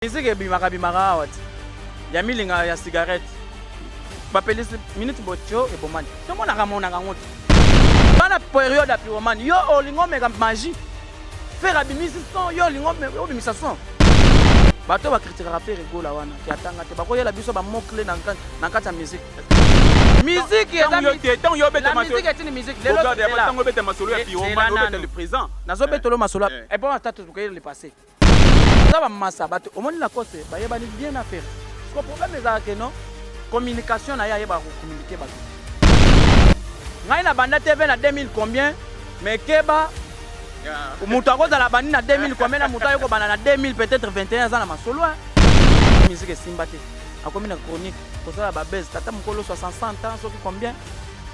Musique ebimaka bimaka awa ti ya milinga ya cigarette bapelisi minute botio ebomani tomonaka monaka yango ti bana periode ya pyromane yo olingi omeka magie Ferre abimisi son yo olingi obimisa son bato bakritikaka Ferre Gola wana ke atanga te bakoyela biso ba mot clé na kati ya musique. Musique eza ntango yo obeta la musique est une musique lelo ntango obeta masolo ya pyromane obeta le présent. Nazobetolo masolo epo ata tokei le passé. Eza ba masa bato omoni Lacoste bayebani bien na Ferre. Siko problème ezalaka ke non communication na ye ayebaka ko communiquer bato. Ngai na banda TV na 2000 combien mais keba moto akozala bandi na 2000 combien na moto aye kobanda na 2000 peut-être 21 aza na masolo hein. Musique esimba te akomi na chronique kosala ba buzz tata mokolo 60 ans soki combien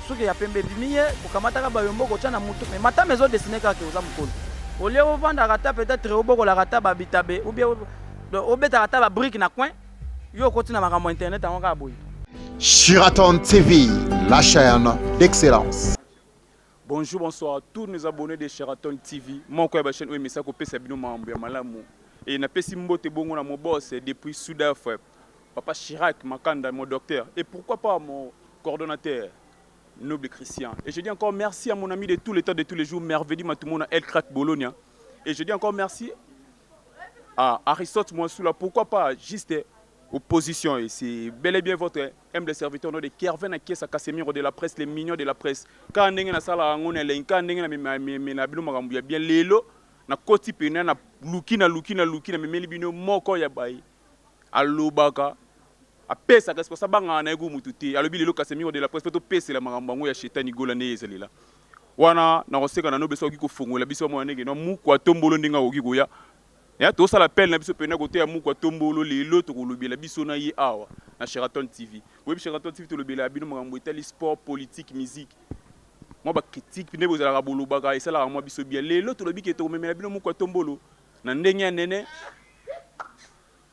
suki ya pembe ebimi ye kokamataka bayombo kotya na mutu mais matama ezo dessine kaka ke oza mokolo olie ovandaka ata peut-être obokolaka ata babitabe ou bien obetaka ata babrique na coin yo okoti na makambo ya internet yango kaka boye. Sheraton TV, la chaîne d'excellence. Bonjour, bonsoir à tous nos abonnés de Sheraton TV. Moko ya ba chaîne oyo emesa kopesa bino makambo ya malamu. Et napesi mbote bongo na mon boss depuis Sudaf, papa Chirac Makanda, mon docteur. Et pourquoi pas mon coordonnateur Noble Christian. Et je dis encore merci à mon ami de tous les temps, de tous les jours, Mervedi Matumona, El Crack Bologna. Et je dis encore merci à Aristote Mouassoula. Pourquoi pas juste opposition. Et c'est bel et bien votre humble serviteur de Kerven Akesa Casemiro de la presse, les mignons de la presse. Quand ndenge na sala yango na elengi, ndenge na mema bino makambo ya bien lelo na koti pena na luki na luki na luki na memeli bino moko ya baye alobaka apesaka c'est pour ça bangaka na ye ku mutu te. Alobi lelo Casemiro de la presse mpe topesela makambo yango ya Shetani Gola nde ezalela wana. Nakoseka na nobe soki kofongola biso mwana ndenge no muku atombolo ndenge akoki koya ya tosala appel na biso pena koteya muku atombolo. Lelo tokolobela biso na ye awa na Sheraton TV. Boyebi Sheraton TV, tolobela bino makambo etali sport, politique, musique, mwa bacritique nde bozalaka bolobaka esalaka mwa biso bien. Lelo tolobi ke tokomemela bino muku atombolo na ndenge ya nene,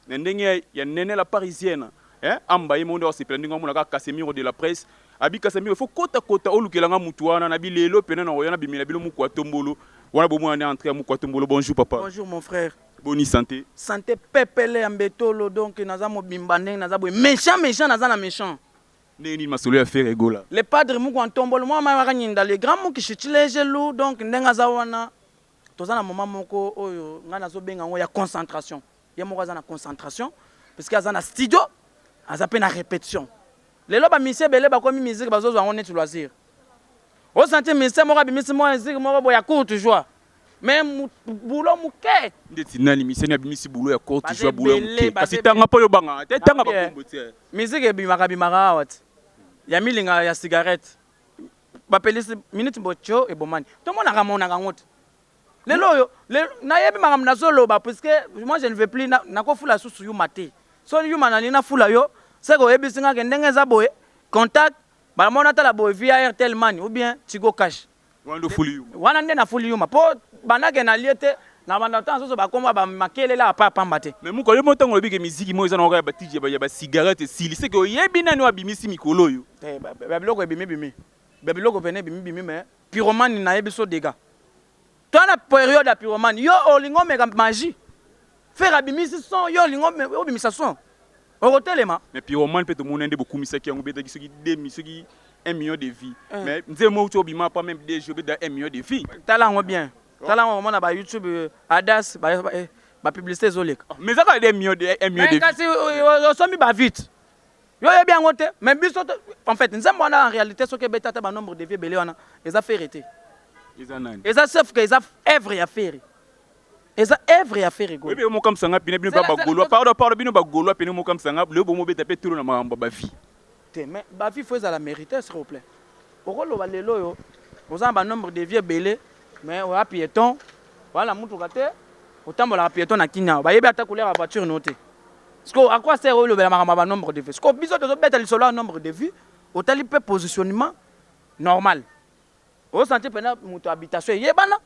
na ndenge ya nene la parisienne, eh? Amba ye moko nde akosepela ndenge amona kaka Casemiro de la presse. Abi Casemiro faut kota kota olukelanga mutu wana na bilelo pena na oya na bimela bino muku atombolo wana. Bomona ne entrée ya muku atombolo. Bonjour papa. Bonjour mon frère. Boni santé? Santé pepele ya mbetolo, donc naza mobimba ndenge naza boye. Méchant méchant naza na méchant. Ndenge nini masolo ya Ferre Gola? Le padre muku antombolo mwa mama kanyinda le grand mukishi tshilejelu. Donc ndenge aza wana toza na moment moko oyo ngai nazobenga yango ya concentration. Ye moko aza na concentration puisque aza na studio, aza mpe na répétition. Lelo bamisie ebele bakomi musique bazozwa yango neti loisir. Osentir musicien moko abimisi mwa musique moko boye ya courte joie mais boulot moke. Ndeti nani miseni abimisi boulot ya courte joie, boulot ya moke? Kasi tanga mpo yo bangaka te, tanga bakombo te. Musique ebimaka bimaka awa ti ya milinga ya cigarette bapelisi minute botio ebomani tomonaka monaka yango te. Lelo oyo nayebi makambo nazoloba puisque moi je ne veux plus nakofula susu yuma te. So yuma nalingi nafula yo seke oyebisi nga ke ndenge eza boye contact bamona tala boye via Airtel Money ou bien Tigo Cash. Wana nde ofuli yuma? Wana nde nafuli yuma mpo bandake nalie te na banda ntango soso bakoma bamakelele apa pamba te. Mais moko yo mo ntango olobi ke miziki moko eza na kaka ya batiji ya bacigarette esili, seke oyebi nani oyo abimisi mikolo oyo? Te, babiloko ebimi bimi, babiloko pene ebimi bimi mais pyromane nayebi so dégâts to na période ya pyromane yo olingi omeka magie. Ferre abimisi son yo olingi obimisa son okotelema. Mais pyromane mpe tomoni nde bokumisaki yango, betaki soki 2 soki 1 million de vues, mais nzembo moko ti obima pas même 2 jours beta 1 million de vues. Tala yango bien, tala yango omona ba YouTube adas bapublicité ezoleka. Mais eza kaka 2 millions de 1 million de kasi osombi bavite yo oyebi yango te. Mais biso en fait nzembo wana en réalité soki ebeta ata banombre de vues ebele wana eza Ferre te. Eza nani? Eza sauf que eza œuvre ya Ferre, eza œuvre ya Ferre Gola. Oyebi mokamwisanga pene bino ba bagaulois, pardon pardon, bino bagaulois pene mokamwisanga lelo bomobeta mpe tolo na makambo ya bavues. Te, mais bavues faut ezala mérité, s'il vous plaît. Okoloba lelo oyo oza na banombre de vues ebele mais oya piéton wala mutuka te, otambolaka piéton na Kini awa bayebi ata couleur ya voiture no te. Siko à quoi sert olobela makambo ya banombre de vues? Siko biso tozobeta lisolo ya nombre de vues, otali mpe positionnement normal, osentir mpena moto habitation eyebana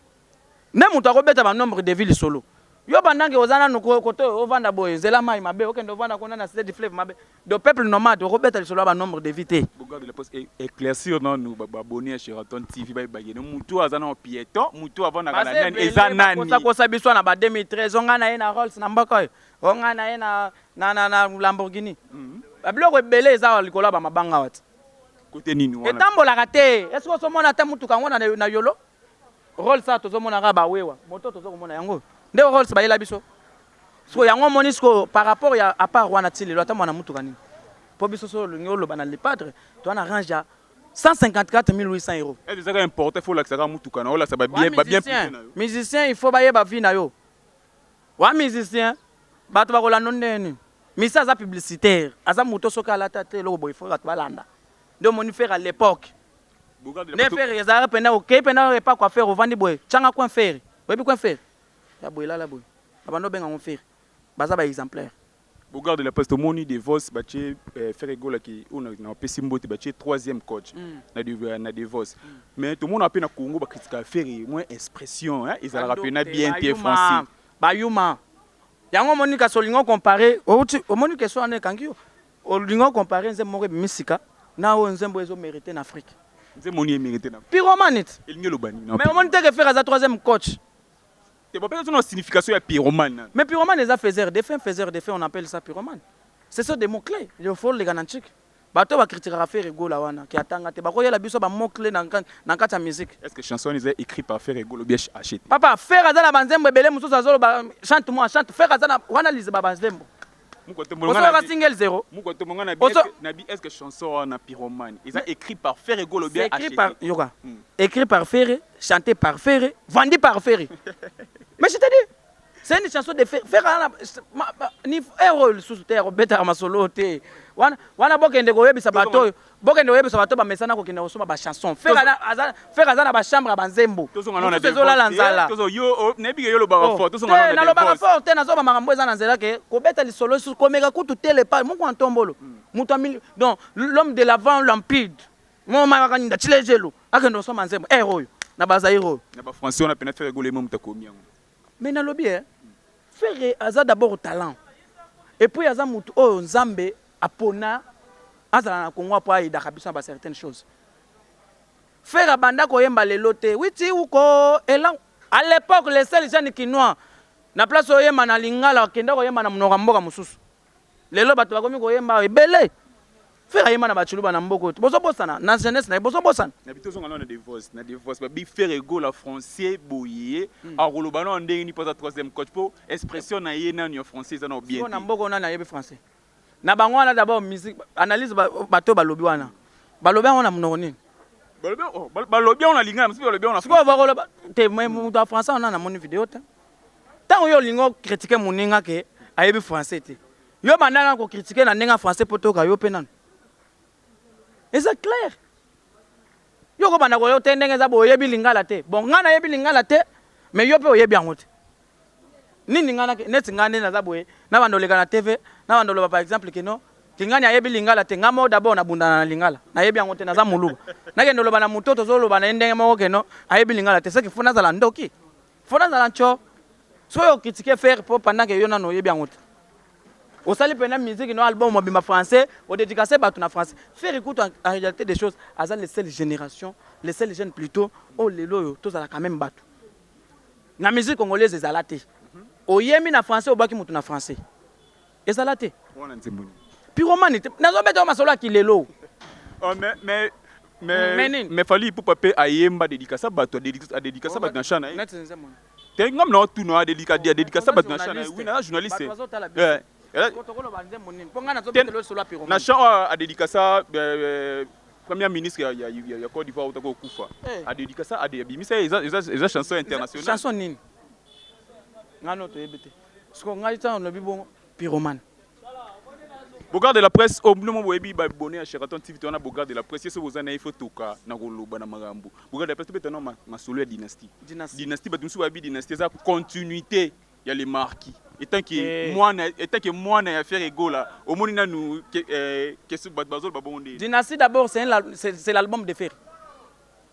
nde moto akobeta banombre de vues lisolo. Yo bandange oza nanu kote oyo ovanda boye nzela mai mabe okende ovanda kuna na cité du fleuve mabe do peuple nomade okobeta lisolo ya banombre de vues te. Bogarde la poste éclaircir nanu baabonné ya Sheraton TV bayebaki no mutu aza na piéton, mutu avandaka na nani, eza nani? Kosa biso na ba 2013 onga na ye na Rolls na mboka oyo. O ngai na ye na, na, na, na Lamborghini. Babiloko ebele eza likolo ya bamabanga awa ti. Kote nini wana? Etambolaka te. Est-ce que ozomona ata mutuka yango na, na yolo? Rolls awa tozomona kaka bawewa. Moto tozo komona yango. Nde Rolls bayela biso. Sikoyo yango omoni sikoyo par rapport ya à part wana ti lelo ata mwana mutuka nini? Po biso soki olingi oloba na Le Padre, toza na range ya 154 800 euros. Est-ce ezaka important, faut olakisa kaka mutuka na yo, olakisa ba Wa bien ba bien musicien, privé na yo? Musicien il faut bayeba vie na yo. Wa musicien, bato bakolanda ndenge nini? Musicien aza publicitaire, aza moto soki alata te eloko boye, faut bato balanda. Nde omoni Ferre à l'époque. Nde Ferre ezalaka pena okei pena epa coiffeur, ovandi boye, tianga coin Ferre. Oyebi coin Ferre? Ya boye lala boye. Babanda obenga ngo Ferre. Baza ba exemplaire. Bogard de la presse, tomoni Devos batie Ferre Gola ki oyo na pesi mbote, batie troisième coach na Devos. Mais tomona pe na Congo ba critiquer Ferre moins expression hein, ezalaka pe na bien te français. Bayuma. Yango omoni kasi olingi comparer, outi omoni question wana ekangi yo. Olingi comparer nzembo moko ebimi sika na oyo nzembo ezo mériter na Afrique. Nzembo nini emériter na Pyromane it. Elingi eloba nini? Mais omoni te que Ferre aza troisième coach. Te, bapesa biso na signification ya pyromane nanu. Mais pyromane eza faiseur de feu, faiseur de feu, on appelle ça pyromane. Ce sont des mots clés. Il faut leka na nchik. Bato ba critiquaka Ferre Gola wana ki atanga te, bakoyela biso ba mots clés na kati ya musique. Est-ce que chanson eza écrit par Ferre Gola ou bien acheté? Papa, Ferre aza na banzembo ebele mosusu azoloba chante moi chante. Ferre aza na wana liziba banzembo. Ozoyoka single zéro. Nabi, est-ce que chanson wana pyromane eza écrit par Ferre Gola ou bien écrit acheté? Par yoka. Écrit par Ferre, chanté par Ferre, vendu par Ferre. Mais je te dis, c'est une chanson de Ferre. Ferre ana ni héros lisusu te, akobetaka masolo te. Wana wana bokende koyebisa bato oyo, bokende koyebisa bato bamesana kokende kosomba ba chanson. Ferre aza, Ferre aza na ba chambre ya banzembo. Mosusu ezolala nzala. Nayebi ke yo olobaka fort. Te, nalobaka fort te, nazoba makambo eza na nzela ke kobeta lisolo lisusu komeka kutu te lepa moko ya ntombolo. Moto amili donc l'homme de l'avant lampide. Mo maka ninda tshilejelu akende kosomba nzembo ere oyo na bazaire oyo. Na ba français wana pena Ferre Gola ye moto akomi yango. Mais nalobi eh, Ferre aza d'abord talent et puis aza mutu oyo Nzambe apona azala na Congo po aidaka biso na ba certaines choses. Ferre abanda koyemba lelo te, witi uko elan à l'époque les seuls jeunes kinois na place oyemba na lingala akenda koyemba na monoko ya mboka mosusu. Lelo bato bakomi koyemba ebele. Ferre ayemba na batshiluba na mboka oyo bozobosana na jeunesse na ye, bozobosana. Na bi tozonga nano na Devos, na Devos babi Ferre Gola français boye akoloba nano ndenge nini mpo aza troisième coach, mpo expression na ye nanu ya français eza nano bien Sikoyo na te. mboka oyo nani ayebi français na bango wana? D'abord musique analyse, bato oyo balobi wana, balobi yango na monoko nini? Balobi, oh, balobi yango na lingala, mosusu balobi yango na Sikoyo bakoloba te, mais moto ya français wana namoni video te. Ntango yo olingi ocritiquer moninga ke ayebi français te, yo banda na kocritiquer na ndenge ya français mpo toyoka yo mpe nanu eza clair. Yo kobanda koyo te ndenge eza boye, oyebi lingala te. Bon, ngai nayebi lingala te, mais yo mpe oyebi yango te. Nini ngai neti ngai nde naza boye, na banda oleka na TV, na banda oloba par exemple ke non, kingani ayebi lingala te. Ngai moko d'abord nabundana na lingala, nayebi yango te, naza moluba, nakende oloba na moto tozoloba na ye ndenge moko ke non, ayebi lingala te, seke faut nazala ndoki, faut nazala ntio. Soki ocritiquer Ferre mpo pendant ke yo nano oyebi yango te, osali mpena musique no album mobimba français, odédicace bato na français. Ferre kutu en réalité des choses aza le seul génération, le seul jeune plutôt oyo lelo oyo tozala quand même bato na musique congolaise ezala te. Oyembi na français, obwaki motu na français, ezala te. Wana nzembo nini? Pyromane te, nazobeta yo masolo ya kilelo. Oh, mais mais Mais nini? Mais Fally Ipupa mpe ayemba dédicace bato, adédicace bato na chant na ye. Neti nzembo nini? Te, ngam na otuna, adédicace bato na chant na ye. Oui, naza journaliste. Bato bazotala biso. Tokoloba nzembo nini? Mpo ngai nazobetela lisolo ya Na pyromane. Chant oyo adédicace premier ministre ya Côte d'Ivoire otaka okufa. Adédicace, abimisa ye, eza chanson internationale. Chanson nini? Ngai no toyebi te. Siko ngai ntango olobi bongo pyromane. Bogard de la presse, oyo bino mo boyebi, baabonnés ya Sheraton TV, towana Bogard de la presse ye so boza na ye, faut toka na koloba na makambo. Bogard de la presse, tobeta nao masolo ya dynastie. Dynastie. Dynastie, bato mosusu bayebi dynastie eza continuité ya le marquis etant que mwana, etant que mwana ya Ferre Gola. Omoni nanu question, bato bazoloba bongo nde. Dynastie d'abord, c'est l'album de Ferre.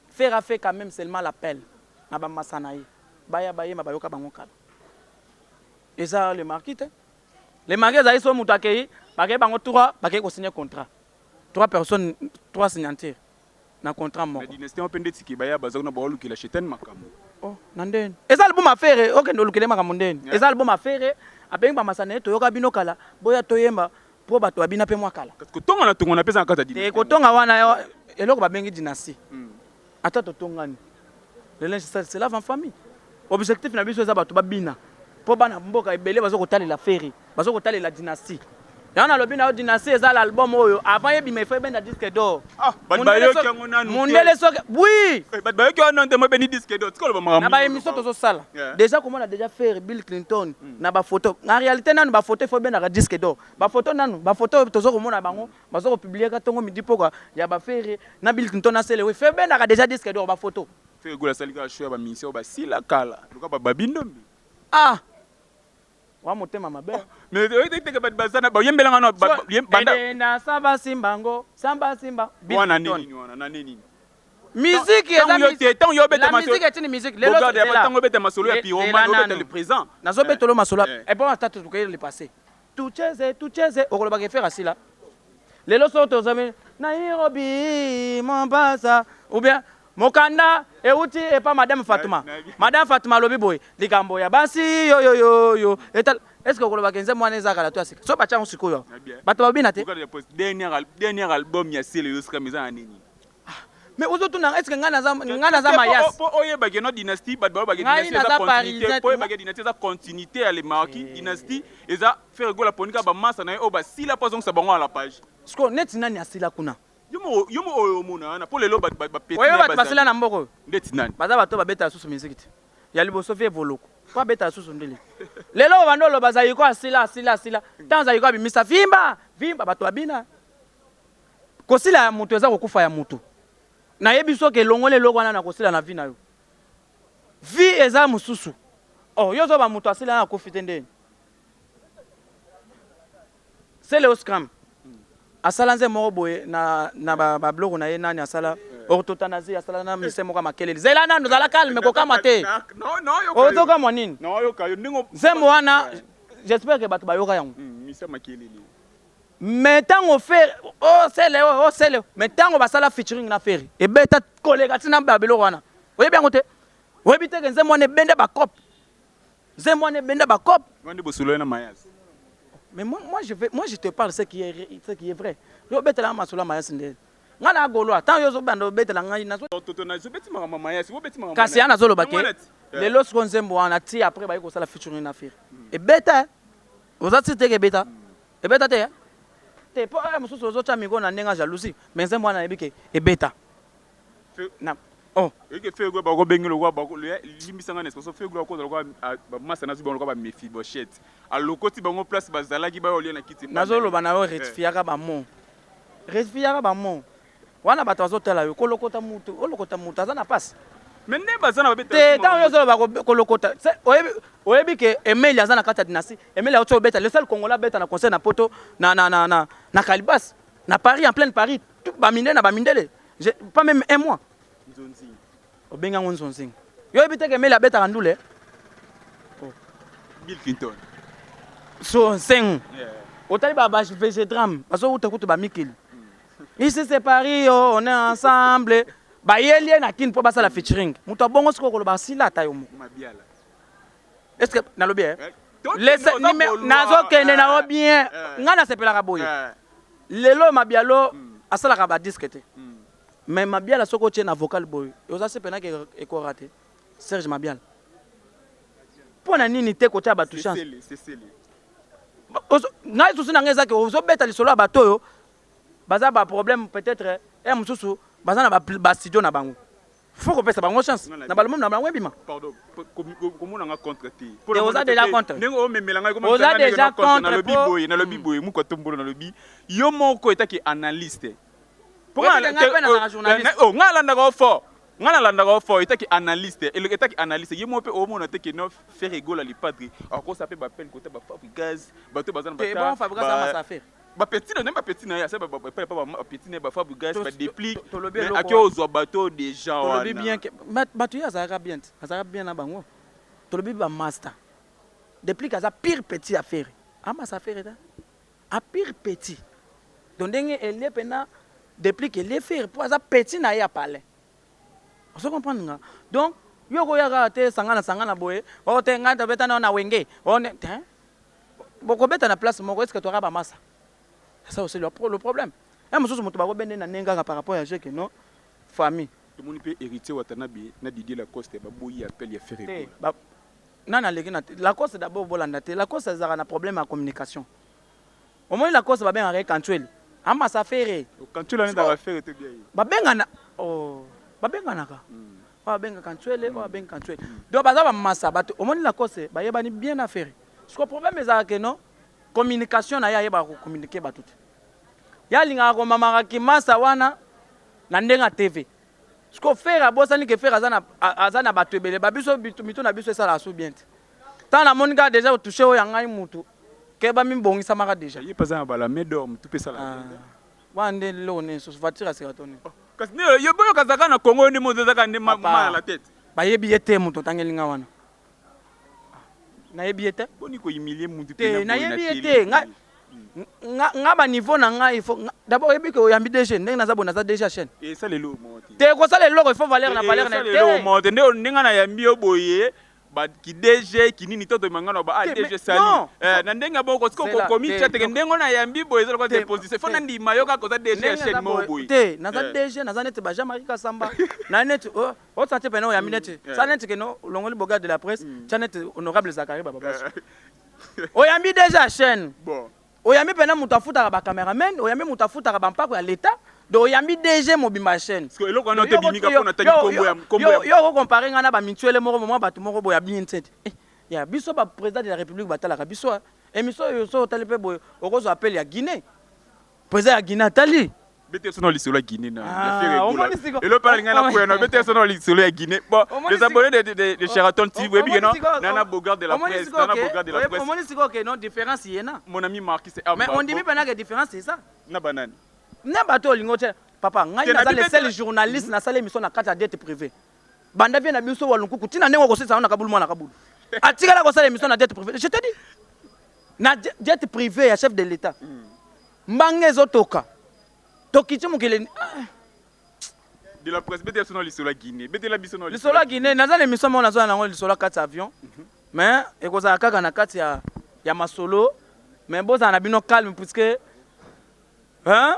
Ferre a fait quand même seulement l'appel na bamasa na ye baya bayemba, bayoka bango kala. Eza le marquis te. Le marquis ezali so moto akei, bakei bango trois, bakei kosigner contrat, trois personnes, trois signatures na contrat Na moko. Dynastie mpe ndeti ke baya baza kuna baolukela shetani makambo. Oh, na ndeni eza album ya Ferre. Okende olukele makambo ndeni. Eza album ya Ferre, abengi bamasa na ye, toyoka bino kala, boya toyemba mpo bato babina mpe mwa kala. Kotonga na tongo na pesa na kati ya te dynastie. Kotonga wana, eloko babengi dynastie, ata totongani, le linge sale se lave en famille. Objectif na biso eza bato babina, mpo bana mboka ebele baza kotalela Ferre, baza kotalela dynastie. Yango nalobi na yo, dynastie eza l'album oyo avant ebima, ifo ebenda disque d'or. Ah, bato bayoki yango nanu te. Mundele soki oui. Eh, bato bayoki wana nte mobeni disque d'or, tika oloba makambo. Na baémission tozosala déjà, komona déjà Ferre, Bill Clinton na bafoto. En réalité nanu bafoto ifo ebendaka disque d'or. Bafoto nanu, bafoto oyo toza komona bango baza kopubliaka ntongo, midi, pokwa ya baFerre na Bill Clinton na Sele, fo ebendaka déjà disque d'or, bafoto. Ferre Gola asali kaka show ya bamusicien oyo basila kala, luka babi ndombi. Ah, wa motema mabe. Mais oyeteke bato baza na bayembelanga na banda. Edenda samba simbango samba simba Bill wana Clinton. Nini wana na nini? Musique eza Ntango yo te, ntango yo obeta la musique etini musique lelo. Bogard, ya ntango obeta masolo ya pyromane, obeta le présent. Nazobetolo masolo. Epo ata tokei le passé, tucheze tucheze, okolobaka eFerre asila. Lelo soki tozami Nairobi, Mombasa ou bien mokanda euti epa madame Fatuma, madame Fatuma alobi boye, likambo ya basi yoyoyoyo etal, est ce que okolobaka nzembo wana eza kala to ya sika? So batyango sikoyo, bato babina te. Bogard ya poste, dernier album ya Sele Yoskam eza na nini? Mais ozotuna, est ce que ngai naza mayasi? Po oyebake no dynastie, bato balobake Ngai dynastie eza naza continuité. parisien. Po oyebake dynastie eza continuité ya lemarki. Dynastie eza Ferre Gola aponika bamasa na ye oyo basila mpo azongisa bango à la page. Sikoyo neti nani asila kuna? Yo mo oyo omona wana mpo lelo bato bapeti. Oyebi bato basila na mboka oyo? Ndeti nani? Baza bato babetaka susu miziki te. Ya liboso, vie Evoloko, po abetaka susu ndele. Lelo oyo bando oloba Zaiko asila, asila, asila, ntango Zaiko abimisa vimba vimba, bato babina. Kosila ya moto eza kokufa ya moto. Nayebi soki elongoli eloko wana na kosila na vie na yo, vie eza mosusu. Oh, yo ozoba moto asila na akufi te. Ndeni Celeo Scram asala nze moko boye na babiloko na ye, nani asala orthotanasie, asala na mise moko ya makelele. Zela nanu, zala calme, kokama te. Ozokamwa nini? Naoyoka yo ndenge. Nzembo wana, j'espère que bato bayoka yango. Misa makelele. Mais ntango Ferre o Sele o Sele, mais ntango basala featuring na Ferre, ebeta koleka ntina babiloko wana. Oyebi yango te? Oyebi te ke nzembo wana ebende bacope? Nzembo wana ebende bacope. Wana nde bosolo na mayasi. Mais moi, moi, je te parle ce qui est vrai. Yo obetela nga masolo ya mayasi nde nga na Gaulois. Ntango yo ozobanda obetela ngai nazo Toto na obeti makambo ya mayasi, obeti makambo. Kasi ya nazoloba ke lelo siko nzembo wana ti après bayi kosala featuring na Ferre, ebeta. Oza ti teke ebeta, ebeta te te, mpo aya mosusu ozotya micro na ndenge ya jalousie. Mais nzembo wana nayebi ke ebeta na oh. Eke Ferre Gola bakobenge lokwa, limbisanga na expression, Ferre Gola akoza lokwa bamasa nazwi bango lokwa baMephibosheth, alokoti bango place bazalaki, bayo olia na kiti. Nazoloba na yo, rectifiaka bamo, rectifiaka bamo wana. Bato bazotala yo kolokota mutu, olokota mutu aza na pasi. Mais nde baza na babeta. Te, ntango yo ozoloba kolokota, oyebi ke Emeli aza na kati ya dynastie. Emeli auti obeta, le seul Congolais abeta na concert na poto, na Kalibas, na Paris, en pleine Paris, bamindele na bamindele, pas même un mois. Nzonzi. Obengi yango nzonzinga. Yo oyebi te ke Emeli abetaka ndule? Bill Clinton. So nsengu otali ba VG Drum bazowuta kutu bamikili. Ici c'est Paris, oh, on est ensemble. Bayeli ye na Kini mpo basala featuring. Moto abongo sikoyo koloba asila, ata yo moko. Mabiala. Est ce que nalobi eh? Nazokende na yo bien. Ngai nasepelaka boye. Lelo Mabialo asalaka badisque te, mais Mabiala soki otie na vocal boye, oza se mpenaki ekora te. Serge Mabiala, mpo na nini te kotia bato chance? Ngai susu na ngai eza ke ozobeta lisolo ya bato oyo baza baproblème, peut-être ya mosusu baza na bastudio na bango, faut kopesa bango chance na balomo na bango ebima. Pardon, komonanga contre te. Te, oza déjà contre. Ndenge omemela ngai. Oza déjà contre. Nalobi boye, nalobi boye, muku atombolo, nalobi yo moko etaki analyste. Ngai mpe nazalaka journaliste. Ngai alandaka o fort, ngai nalandaka o fort. Etaki analyste, etaki analyste ye moko mpe omona te ke no Ferre Gola le Padre akosa mpe bapene kota baFabregas, bato baza na bapeti na ndenge bapeti na ye, asa epai pa bapeti na ye, baFabregas, baDeplick, ake ozwa bato déjà. Tolobi bien ke bato ye azalaka bien te, azalaka bien na bango. Tolobi bamaster, Deplick aza pire petit ya Ferre, amasa Ferre ta a pire petit. Donc ndenge elie mpena Deplick, elie Ferre mpo aza petit na ye ya palais. Ozo comprendre nga? Donc Yo koya kaka te sangana sangana boye, oh te ngai tobeta nao na Wenge, oh ne te. Bokobeta na place moko, est-ce que toka ba masa? C'est ça aussi le problème. Un mosusu moto bakobende na ndenge kaka par rapport ya jeu que non famille. Tomoni mpe Héritier Watanabe na Didier Lacoste baboyi appel ya Ferre Gola. Ba, nani aleki na Lacoste? D'abord bolanda te, Lacoste ezalaka na problème ya communication. Omoni Lacoste, babengaka ye Kantueli, amasa Ferre. Kantueli wana ezalaka Ferre te, bien ye. Babengana, oh, babenganaka. Oyo abengaka Ntswele, oyo abengaka Ntswele. Donc baza bamasa bato. Omoni Lacoste, bayebani bien na Ferre. Siko problème ezalaka ke non, communication na ye, ayebaka kocommuniquer bato te. Ye alingaka komamaka kimasa wana na ndenge ya TV. Siko Ferre abosani ke Ferre aza na bato ebele. Babiso mitu na biso esalaka su bien te. Ntango namoni kaka déjà otouche oyo ya ngai, mutu ke bamibongisamaka déjà. Ye mpe aza na balame d'or, motu mpe esalaka bien. Wana nde leloko nini susu? Voiture ya sika to nini? Kasi yo boyoka azalaka na Congo nde moto ezalaka nde mal à la tête. Bayebi ye te. Moto otangeli nga wana, nayebi ye te. Boni kohumilie mutu? Te, nayebi ye te. Nga baniveau na ngai, il faut d'abord oyebi ke oyambi DG. Ndenge naza boye, naza DG ya chaîne. Esala eloko moko te. Te, kosala eloko, il faut valeur na valeur na te. Moko te. Ndenge nayambi yo boye, ki DG kinini to tomanga na ba ah DG sali na ndenge boko siko kokomi tia teke. Ndenge nayambi boye, eza lokola te position, faut nandima yo kaka oza DG ya chaîne moko boye. Te, naza DG, naza neti ba Jean Marie Kasamba na neti osante pene oyambi neti sa neti ke no olongoli Bogard de la presse, tia neti honorable Zakari Bababaso. Oyambi DG ya chaîne. Bon. Oyambi mpena moto afutaka bacameraman, oyambi moto afutaka bampako ya l'État, donc oyambi DG mobimba ya chaîne. Eloko wana te bimika mpona tangi kombo ya kombo ya Yo okocompare ngai na bamituele moko mwa bato moko boye ya bien te. Ya biso baprésident de la République batalaka biso émission oyo. So otali mpe boye, okozwa appel ya Guinée, président ya Guinée atali. Bete so na lisolo ya Guinée na elo mpe alingai na koya na bete so na lisolo ya Guinée. Bon, les abonnés de Sheraton TV, oyebi ke non, nana Bogard de la presse, nana Bogard de la presse. Omoni sikoyo ke non, différence ye na Mon ami Marquis. Mais ondimi mpena ke différence c'est ça. Na banani? Na bato olingi otia. Papa, ngai naza le seul journaliste nasala émission na kati ya jet privé. Banda vie na biso wa lunkuku ntina ndenge okosilisa na kabulu, mwana kabulu atikala kosala émission na jet privé. Je te dis, na jet privé ya chef de l'État, mbanga ezotoka, tokiti mokili. De la presse, betela biso na lisolo ya Guinée, betela biso na lisolo ya Guinée. Naza na émission moko nazoya nango, lisolo ya kati ya avion, mais ekozala kaka na kati ya masolo. Mais bozala na bino calme, puisque, hein?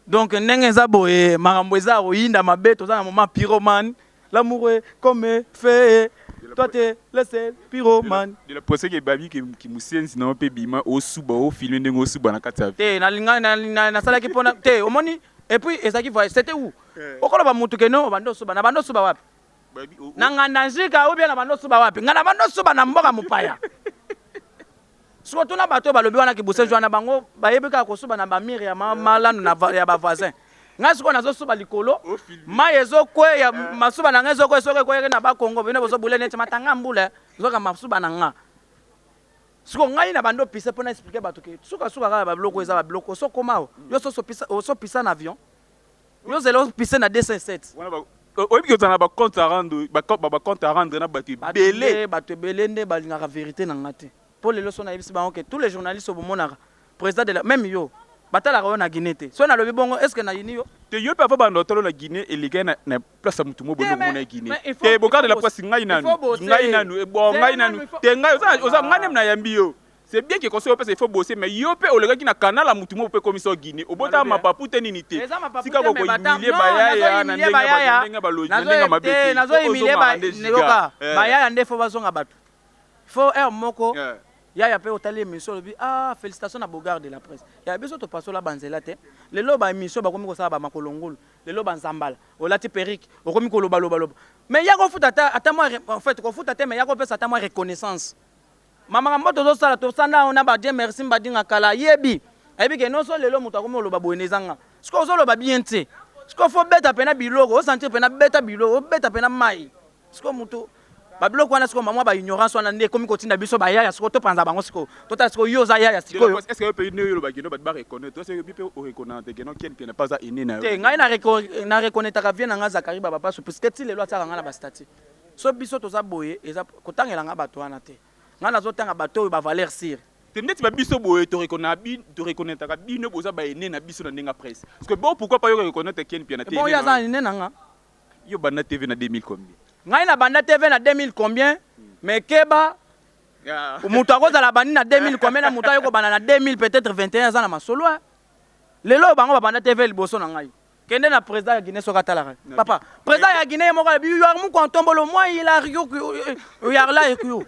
Donc ndenge eza boye, makambo eza koyinda mabe. Toza na moment pyromane, l'amour est comme fait, toi t'es le seul pyromane. De la presse, ke babi ke mosenzi na yo mpe bima osuba, ofilme ndenge osuba na kati ya Te, nalinga nasalaki mpona te. Omoni, et puis ezalaki voyage, c'était où? Okoloba mutu ke no, obanda osuba na banda osuba wapi? Na nganda nzika ou bien na banda osuba wapi? Nga na banda osuba na mboka mopaya. Siko tuna bato oyo balobi wana kibuse wana, bango bayebi kaka kosuba na bamire ya malanu ya bavoisin. Ngai sikoyo nazosuba likolo, mai ezokweya, masuba na ngai ezokweya. Soki ekweyaki na Bakongo, bino bozobule neti matanga mbula, zoka masuba na nga. Siko ngai na bando pise mpona expliquer bato ke sukasuka kaka babiloko eza babiloko. Osokoma awa, yo osopisa na avion, yo ozela opise na 207. Oyebi kozala na bacompte à rendre, bacompte à rendre na bato ebele. Bato ebele nde balingaka vérité na nga te, mpo lelo so nayebisi bango ke tous les journalistes obomonaka président de la même, yo batalaka yo na Guinée te. So nalobi bongo, est ce que nayini yo? Te, yo mpe ava banda otalo na Guinée, elekai na place ya motu mo boye omona Guinée te. Bogard de la presse, ngai nanu, ngai nanu, bon, ngai nanu te, ngai oza ngai nde nayambi yo. C'est bien que conseil opesa, il faut bosser, mais yo mpe olekaki na canal ya mutu moko mpe ekomisa Guinée, obotaka mapapu te, nini te. Tika kokohumilie bayaya na ndenge mabe te. Nazohumilie bayaya nde faut bazonga bato, faut heure moko yaya mpe otali émission, olobi: "Ah, félicitation na Bogard de la presse." Ya biso topasola banzela te. Lelo baémission bakomi kosala bamakolo ngulu, lelo banzambala olati perruque, okomi kolobalobaloba, mais ya kofuta ata mwa, en fait kofuta te, mais ya kopesa ata mwa reconnaissance. Makambo tozosala, tosanda awo na badie. Merci Mbadinga kala ayebi, ayebi ke nyonso. Lelo moto akomi oloba boye ezanga. Sikoyo ozoloba bien te. Sikoyo faut beta mpena biloko, osentir mpena, beta biloko, obeta mpena mai. Sikoyo moto babiloko wana, sikoyo mamwa baignorance wana nde ekomi kotinda biso bayaya. Sikoyo topanza bango, sikoyo totala. Sikoyo yo oza yaya sikoyo. Est-ce que yo mpe nde oyolobaki no bato bareconnaître? Est-ce que yo mpe oreconnaître ke no Ken Mpiana mpe aza aîné na yo? Te, ngai na reconnaîtraka vie na ngai Zakari Babapaso, puisque ti lelo atiaka ngai na bastatuts. So biso toza boye, eza kotangela ngai bato wana te. Ngai nazotanga bato oyo bavaleur sûre. Te, ndeti babiso boye toreconnaîtraka bino, boza baene na biso na ndenge ya presse. Parce que bon, pourquoi pas yo reconnaître Ken Mpiana te? Bon, yo aza aîné na nga. Yo banda TV na 2000 combien? Ngai na banda TV na 2000 combien, mais keba, moto akozala bandi na 2000 combien na moto aye kobanda na 2000 peut-être 21, aza na masolo. Lelo oyo bango babanda TV liboso na ngai. Kende na président ya Guinée, soki atalaka papa président ya Guinée moko alobi yar muku antombolo moi il a yarla ekuyo.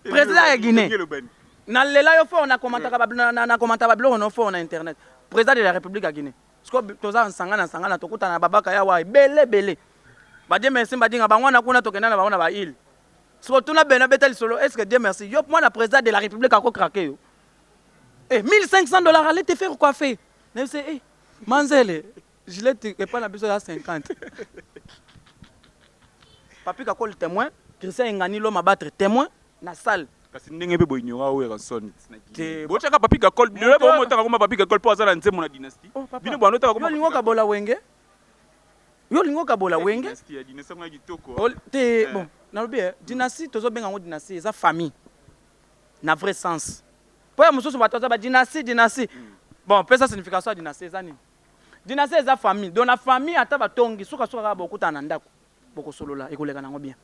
Président ya Guinée, nalela yo fort, nakomantaka babiloko no fort na internet. Président de la République ya Guinée, siko toza nsanga na nsanga na tokutana na babaka yawa ebele ebele, badie merci, badinga bango wana kuna, tokenda na bango na baile. Siko tuna bena beta lisolo, est ce que Dieu merci, yo mwana président de la République akokrake yo? Eh, 1500 $, allez te faire coiffer. Nayebise eh, manzele gilette epai na biso ya 50. Papi Kakoli témoin, Christian Engani Loma battre témoin na salle. Kasi ndenge mpe boignora oyo Werrason. Te. Botiaka Papi Kakol, lelo bomotaka koma Papi Kakol mpo aza na nzembo na Dynastie. Oh, papa. Bino bando otaka. Yo olingi okabola Wenge, yo olingi okabola Wenge. Dynastie ya Dynastie yango ya kitoko. Te, bon, nalobi dynastie, tozobenga yango dynastie, eza famille na vrai sens. Mpo ya mosusu bato aza badynastie, dynastie, bon, pesa signification ya dynastie eza nini? Dynastie eza famille. Donc na famille, ata batongi, sukasuka kaka bokutana na ndako, bokosolola, ekoleka nango bien.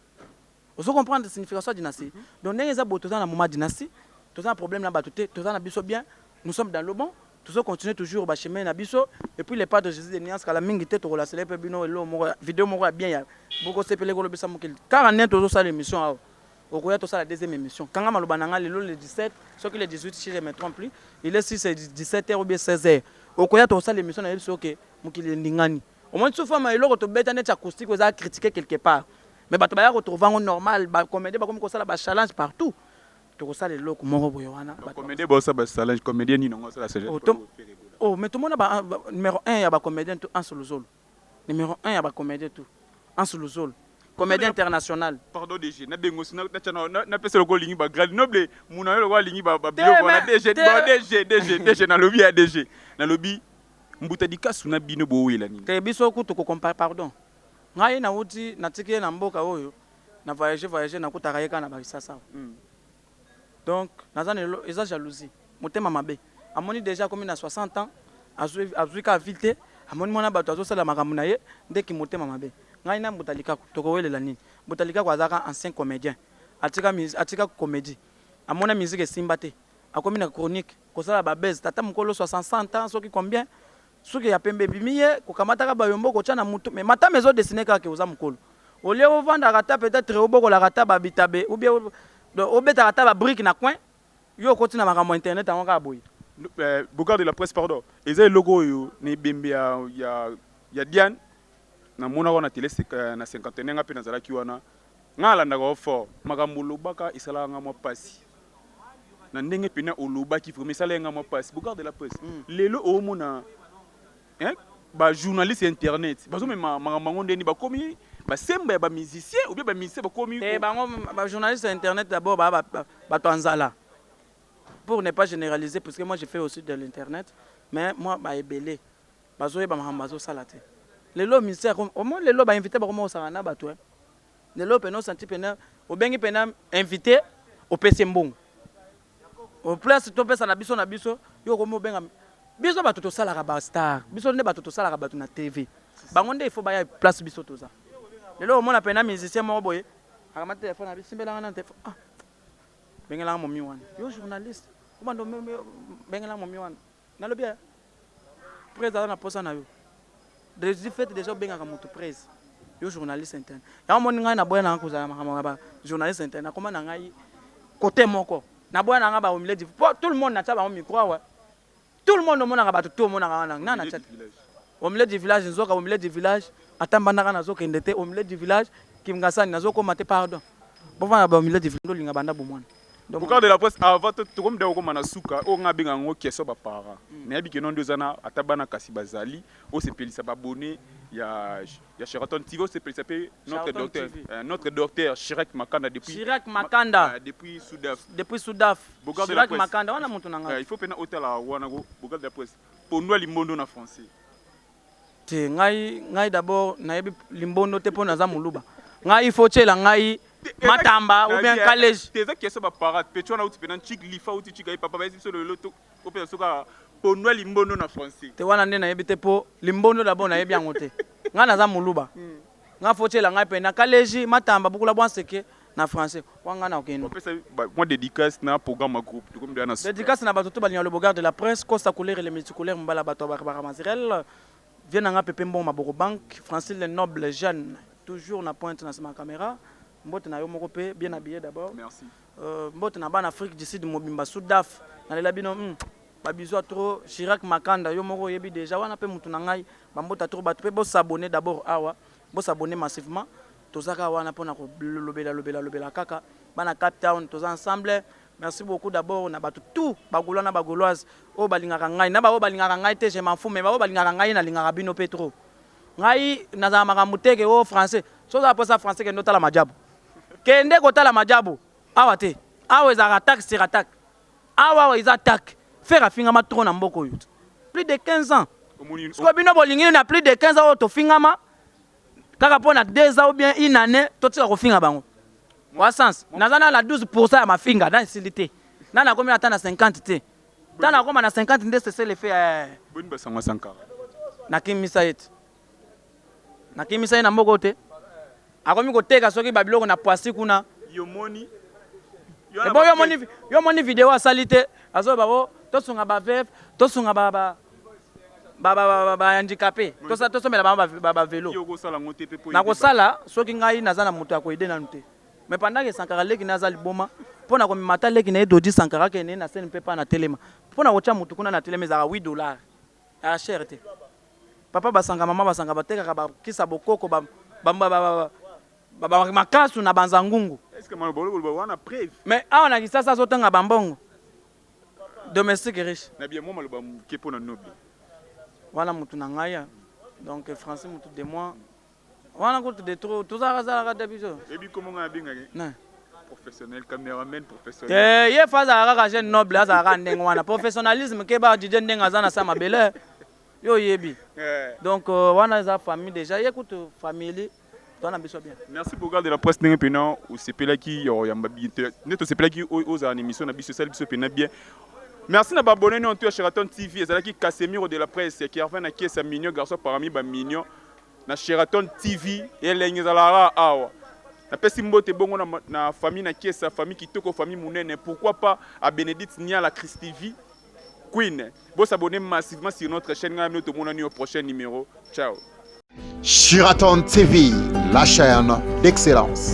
Ozo comprendre signification ya dynastie? Donc ndenge eza boye, toza na moment dynastie, toza na problème na bato te, toza na biso bien, nous sommes dans le bon, tozo continuer toujours bachemin na biso. Et puis le Padre Jésus de Nuance, kala mingi te tokolasela mpe bino eloko moko, video moko ya bien ya bokosepele, kolobisa mokili. Kaka nde tozosala émission awa, okoya tosala deuxième émission. Kanga maloba na nga, lelo le 17, soki le 18, si je me trompe plus, il est 6, 17 heures ou bien 16 heures, okoya tosala émission. Na yebi soki mokili endingani, omoni sufama eloko tobeta neti acoustique eza critiqué quelque part, mais bato baya kotrouve yango normal. Bacomédien bakomi kosala bachallenge partout, tokosala eloko moko boye wana. Comédien baosala bachallenge, comédien nini yango asala? Oh, oh, mais tomona numéro 1 ya bacomédien tout, Anse Luzolo, numéro 1 ya bacomédien tout, Anse Luzolo, comédien international. Pardon DG, nabengo si napesa loko olingi bagrade noble, muna yo loko alingi babiloko wana. DG, DG, DG, DG, nalobi ya DG, nalobi mbuta dikasu na bino bowela nini? Te, biso kutu kocompare, pardon, ngai nauti, natiki ye na mboka oyo na voyage voyage, nakutaka ye kaka na bakisasa. Donc naza na eza jalousie, motema mabe. Amoni déjà akomi na 60 ans, azwi kaka vie te, amoni mwana bato azosala makambo na ye, ndeki motema mabe. Ngai na mbuta likaku tokowelela nini? Mbuta likaku azalaka ancien comédien, atika comédie, amona musique esimba te, akomi na chronique kosala babese. Tata mokolo 60 ans, soki combien, soki ya pembe ebimi ye, kokamataka bayombo kotya na mutu, mais matama ezodesine kaka ke oza mokolo. Olie ovandaka ata peut-être obokolaka ata babitabe ou bien obetaka ata babrique na coin, yo okoti na makambo ya internet yango kaka boye. Bogard de la presse, pardon, eza eloko oyo na ebembe ya Diane, namonaka na télé na cinquantenaire. Nga mpe nazalaki wana, nga alandaka yo fort. Makambo olobaka esalaka nga mwa mpasi na ndenge mpena olobaki, vraiment esalaki nga mwa mpasi. Bogard de la presse, lelo oomona bajournaliste ya internet bazomema makambo yango ndeni bakomi basemba ya bamusicien ou bien bamusicien bakomi. Te, bango bajournaliste ya internet d'abord baa bato ya nzala, pour ne pas généraliser, parce que moi je fais aussi de l'internet, mais moi baebele bazoyeba makambo bazosala te. Lelo ministère omo, lelo bainvité bakoma kosaka na bato. Lelo pene osanti pene obengi pene invité, opesi mbongo place topesa na biso na biso. Yo okomi obenga biso bato tosalaka bastar, biso nde bato tosalaka bato na TV, bango nde il faut baya place biso toza. Lelo omona pena musicien moko boye akamati telefone, abi simbelanga na telefone, ah, bengelanga momi wana. Yo journaliste obanda bengelanga momi wana, nalobi prese aza na posa na yo. Du fait déjà obengaka moto prese, yo journaliste interne yango moni ngai naboya nanga kozala makambo ya ba journaliste interne. Nakoma na ngai côté moko, naboya nanga ba au milieu du po tout le monde natia bango micro awa, tout le monde omonaka bato to omonaka wana nga natia au milieu du village. Nzoka au milieu du village, ata mbandaka nazokende te au milieu du village, Kingasani nazokóma te. Pardon, bovanda ba au milieu du village, ndolinga banda bomwana. Bogard de la presse, avant tokomi da kokóma na suka oyo nga abenga yango question baparent, nayebi ke no nde oza na ata bana, kasi bazali osepelisa babone ya Sheraton TV, osepelisa mpe notre docteur, notre docteur Chirac Makanda depuis Chirac Makanda. Depuis Sudaf. Depuis Sudaf. Chirac Makanda wana moto na ngai. Il faut mpena otala wana. Bogard de la presse, pondu ya limbondo na français? Te, ngai d'abord nayebi limbondo te mpo naza moluba. Ngai il faut tiela ngai matamba ou bien kalege. Te, eza question baparent pe wana uti mpena ncik lifa uti cika ye papa bayesi biso lelo opesa soka pondu ya limbondo na français. Te, wana nde nayebi te, mpo limbondo d'abord nayebi yango te. Ngai naza moluba. Nga faut tiela ngai mpe na kaleji matamba bukula bwanseke na français wa ngai na okende. Opesa mwa dédicace na programme ya groupe, tokomi deya na suka. Dédicace na bato to balinga le Bogard de la presse, Costa Couleur, le multicouleur, mbala bato ya Barbara Mazirel, vie na nga Pepe Mbongo Maboko Bank, Francine le noble jeune, toujours na pointe na nsima ya caméra. Mbote na yo moko mpe bien habillé d'abord. Merci. Mbote na bana Afrique du Sud mobimba, Sudaf, nalela bino babisous ya trop. Chirac Makanda, yo moko oyebi déjà wana mpe mutu na ngai, bambota trop bato mpe bosabonner d'abord awa, bosabonner massivement. Toza kaka wana mpona kolobela lobela lobela kaka bana Cape Town, toza ensemble. Merci beaucoup d'abord na bato tout, Bagaulois na Bagauloise oyo balingaka ngai na baoyo balingaka ngai te, je m'en fous, mais baoyo balingaka ngai, nalingaka bino mpe trop. Ngai nazala makambo te ke o français so ozala mposa français, kende otala majabu, kende kotala majabu awa te. Awa ezalaka attaque sur attaque. Awa eza attaque. Ferre afingama trop na mboka oyo plus de 15 ans. Omoni. Sikoyo bino bolingi na plus de 15 ans oyo tofingama kaka mpo na 2 ans ou bien une année totika kofinga bango wa sens. Naza na 12% ya mafinga na esili te, na nakomi ata na 50 te. Ta nakoma na 50 nde cessez le fait Boni basango Sankara? Nakimisa ye te, nakimisa ye na mboka oyo te. Akomi koteka soki babiloko na Poissy kuna. Yo moni. Ebo yo moni video asali te, azoba o tosunga baveuve, tosunga bahandicapé, tosomela bango bavélo. Yo okosala yango te mpe po Nakosala soki ngai naza na moto ya koaider nanu te. Mais pendant que Sankara leki na aza liboma mpo na komema ata leki na ye Dodi Sankara akende ye na scène mpe pa na telema mpo na kotia motu kuna na telema ezalaka 8 $ ya cher te. Papa basanga, mama basanga, batekaka bakisa bokoko makasu na banza ngungu. Est ce que maloba oloba wana preuve? Mais awa na Kisasa azotanga bambongo domestique riche. Na bien mwa maloba moke mpo na Noble. Wana mutu na ngai ya. Donc français mutu de moi wana kutu de trop, tozalaka zalaka te biso. Oyebi kombo ngai abengaki? Ne. Professionnel, cameraman professionnel. Te, ye fa azalaka kaka jeune noble, azalaka kaka ndenge wana, professionnalisme ke ba DJ ndenge aza na sa mabele, yo oyebi. Donc wana eza famille déjà, ye kutu famille toza na biso bien. Merci, Bogard de la presse. Ndenge mpena osepelaki ya oyamba nde tosepelaki ozala na émission na biso, esali biso mpena bien. Merci na baabonné nyonso ya Sheraton TV. Ezalaki Casemiro de la presse, Kervin na Kiesa, mignon garçon parmi bamignon na Sheraton TV. Elenge ezalaka awa. Napesi mbote bongo na famille na Kiesa, famille kitoko, famille monene. Pourquoi pas à Bénédicte Niala, Christv Queen. Bosabonner massivement sur notre chaîne. Ngai tomonani au prochain numéro. Ciao. Sheraton TV, la chaîne d'excellence.